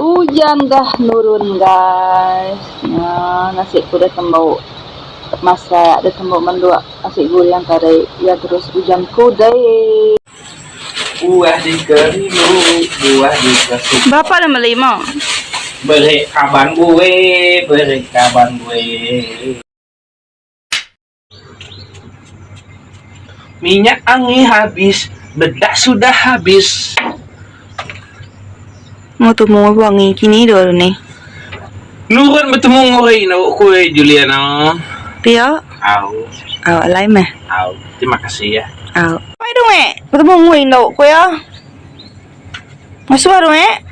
Ujan dah nurun guys. Nya nasi ku dah tembu masak dah tembu menduk nasi goreng tadi iya terus ujan kudei. Buah dikerindu, buah dikesuka. Berapa dah meli mo? Beri kaban gue, beri kaban gue. Minyak angi habis, bedak sudah habis. Mau tumu wangi kini dulu ni. Nurun betemu nguri nu kue Juliana. Pia? Au. Au alai meh. Au. Terima kasih ya. Au. Pai dong eh, betemu ngui nu kue ya. Masuk dong eh.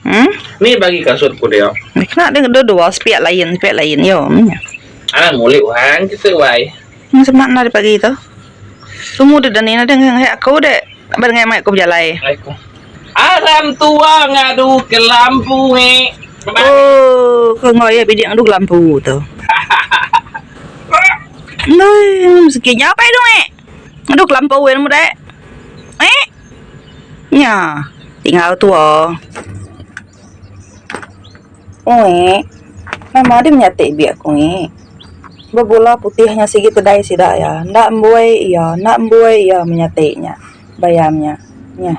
Hmm? Ni bagi kasut ku dia. Kena dia dua-dua sepiak lain, sepiak lain yo. Anak ngulik orang kita wai. Hmm, semak nak pagi tu. Semua dia dan ni ada ngai aku dek. Bar ngai mai aku berjalai. Aku. Aram tua ngadu ke lampu ni. Oh, kau ngoi ya bidik ngadu ke lampu tu. Ndoi, sekinya apa itu eh? Ngadu ke lampu eh mu dek. Eh? Nya, tinggal tua. Oi, nama dia menyatik biak ku ngi. Bebola putih nya sigi tedai sida iya. Enda embuai iya, enda embuai iya menyatik nya, bayam nya. Nya.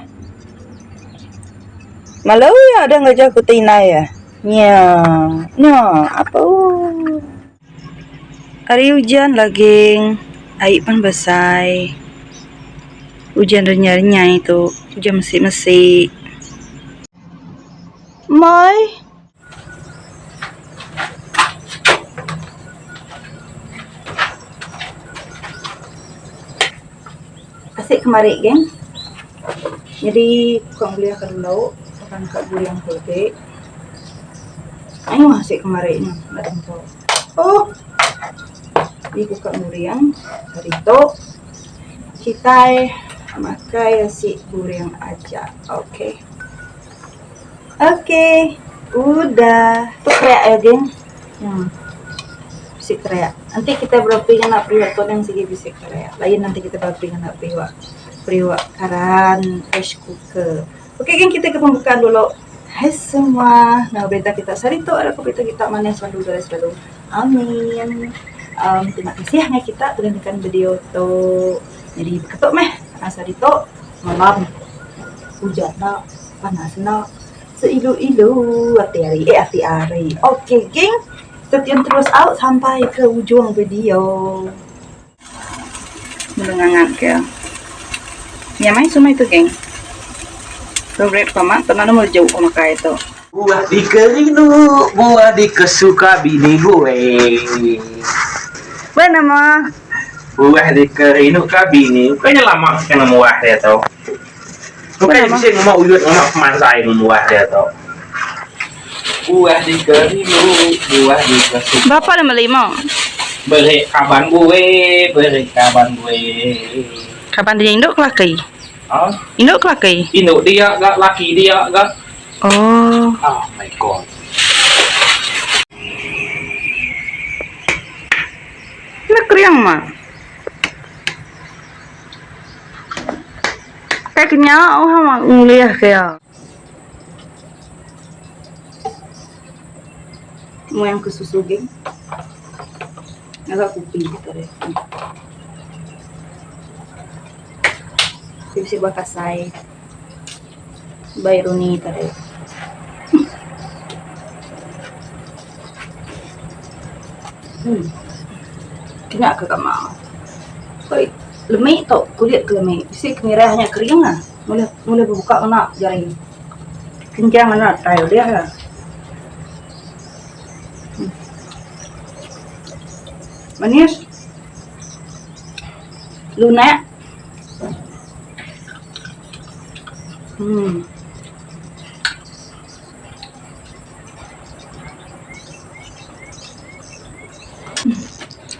Malu iya deh ngereja ku ti indai iya. Nya, nya apuh. Hari ujan laging, ai pan besai. Ujan renyai-renyai tu, ujan mesi-mesi. Moi. Asik kemari geng. Jadi ku ulih ka dulu laban ka guring ku agi. Mayuh asik kemari nya ba tempo. Oh. Di ku ka nguring hari tu kitai makai asi guring aja. Okay. Okay. Udah. Tu kereak iya geng. Hmm. Bisi kereak. Enti kitai berapi ngena periuk tu nang sigi bisi kereak. Lain enti kitai berapi ngena periuk periuk karan rice cooker. Okey geng kita ke pembukaan dulu. Hai semua, nama berita kita sehari tu arap berita kita manis selalu gerai selalu. Amin. Um, terima kasih ngai kita telah nonton video tu. Jadi beketuk meh sehari tu malam hujan nak panas nak seilu-ilu ati hari eh ati hari. Okey geng, stay tune terus out sampai ke ujung video. Ngangat ke. Nyamai sumai tu geng. Favorite ko mak, teman nomor jauh ko makai tu. Buah dikerinu, buah dikesuka bini gue. Buah nama? Buah dikerinu ka bini. Bukannya lama kena muah dia tu. Bukannya bisa ngomong uyut ngomong pemansai muah dia tu. Buah dikerinu, buah dikesuka. Berapa nama lima? Beri kaban gue, beri kaban gue. Kaban dia induk ke laki? Ha? Induk ke laki? Induk dia gak, laki dia gak. Oh. Oh my god. Nak keriang mah. Kayak kenyau hama nguliah kaya. Mu yang ke susu geng. Ngaga kopi kita deh. Bisi buah kasai. Bai runi tadi. Hmm. Kena ke kama. Oi, lemi tu kulit ke lemi. Bisi ke mirah nya kering ah. Mula mula bebuka ngena jari. Kencang ngena tai ulih lah. Hmm. Manis. Lunak. Hmm.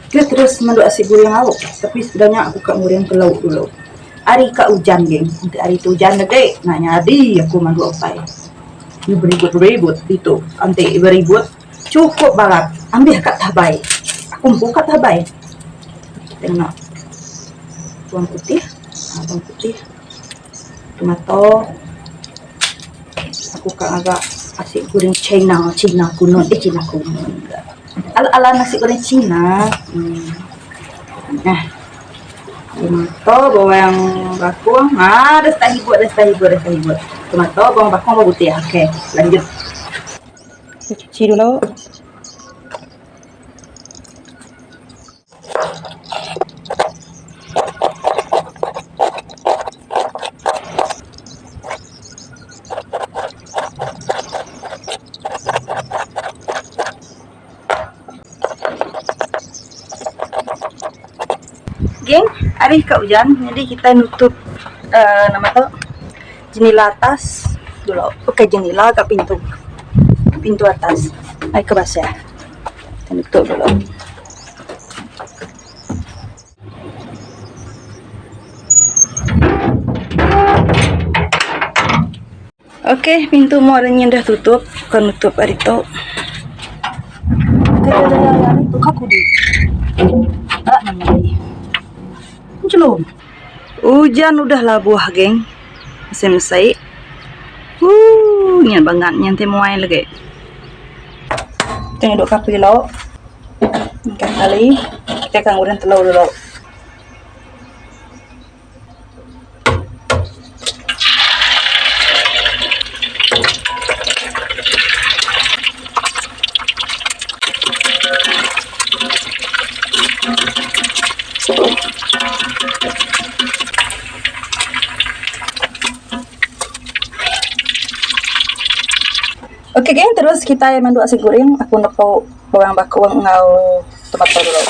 Dia terus menduk asi goreng lauk. Tapi sebenarnya aku ka goreng ke lauk dulu. Ari ka ujan geng. Enti ari tu ujan agi nak nyadi aku manduk utai. Nyu beribut-ribut ditu. Enti beribut chukup balat ambih ka tabai. Aku empu ka tabai. Kita ngena bawang putih, bawang putih, tomato. Aku ka ngaga asi goreng China, China kunun eh China kunun ga. Ala ala nasi goreng China. Uhh nah. Tomato, bawang bakung. Haa dah start hibur, dah start hibur, dah start hibur. Tomato, bawang bakung, bawang putih. Okey, lanjut. Kita cuci dulu. Geng, ari ka ujan nyadi kitai nutup uhh nama tu jenila atas dulu. Bukai jenila ga pintu. Pintu atas ai ke basah. Nutup dulu. Okey, pintu mua renying dah tutup. Bukan nutup hari tu. Tukar kudi. Tak nama ni. Celum. Hujan udah labuh, geng. Masih mesai. Huh, nyan bangat nyan ti muai lagi. Tengok duk kapi lauk. Ikan kali. Kita akan goreng telur dulu. Okey geng terus kitai manduk asi goreng aku nepu bawang bakung enggau tomato dulu.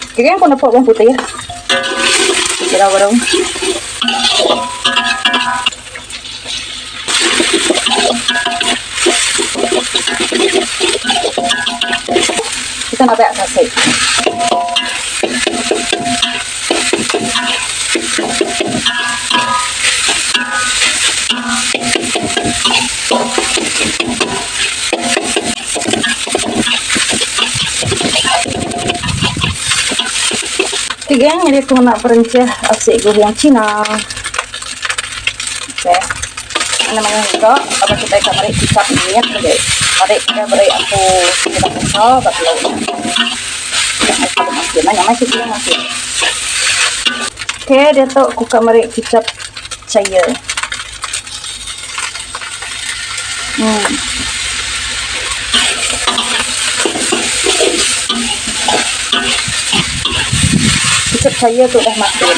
Okey geng aku nepu bawang putih. Kira baru. Kita nabek sasi. Okey geng, jadi aku nak perencah asi goreng Cina. Okey. Nama nya mega laban kitai ka meri kicap mit agi. Meri ke beri aku kita kesal ba telu nya. Okey diatu ku ka meri kicap cair. Uhh. Kicap cair tu dah masin.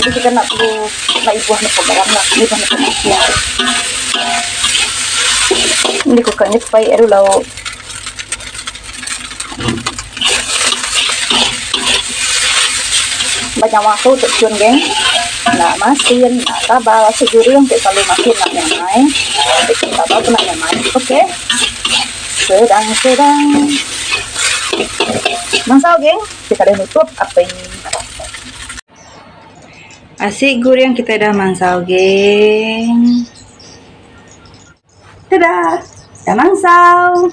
Jadi kita nak perlu nak ibuh lepa garam lah. Ibuh lepa masin. Ini ku ka nyepai aru lauk. Ba nyawa aku tu cun geng. Enda masin, enda tabal. Asi guring ti selalu masin enda nyamai. Ti tabal pun enda nyamai. Okey. Sedang-sedang. Mansau geng. Kita dah nutup api. Asi guring kita dah mansau geng. Tada! Dah mansau.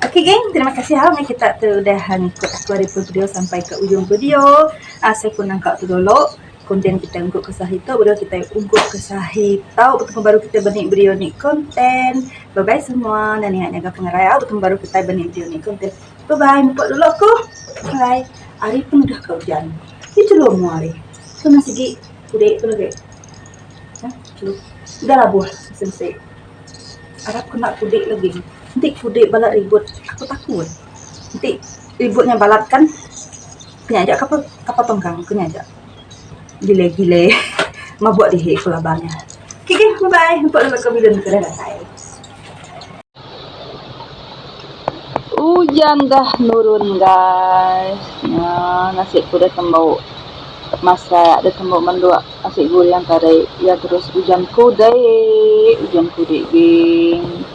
Okey geng, terima kasih ha meh kita tu udah ngikut aku ari pun video sampai ke ujung video. Ah saya pun nangka tu dulu konten kita ungkup ke sahi tu baru kita ungkup ke sahi tau betemu baru kita benik video ni konten. Bye bye semua dan ingat jaga pengerai au betemu baru kita benik video ni konten. Bye bye mupuk dulu aku. Bye. Ari pun udah ke ujan. Ni celum mu ari. So nang sigi kudik tu lagi. Udah labuh sensei. Arap kena kudik lagi. Enti kudik bala ribut aku takut. Enti ribut nya balat kan nya aja kapal kapal tongkang ku nya aja. Gile gile mabuk dihi ku laban nya. Okay okay bye bye empu lalu ke bilun ke datai. Ujan dah nurun guys. Nya nasib ku dah tembu masak dah tembu menduk. Asi goreng tadi iya terus ujan kudek ujan kudek geng.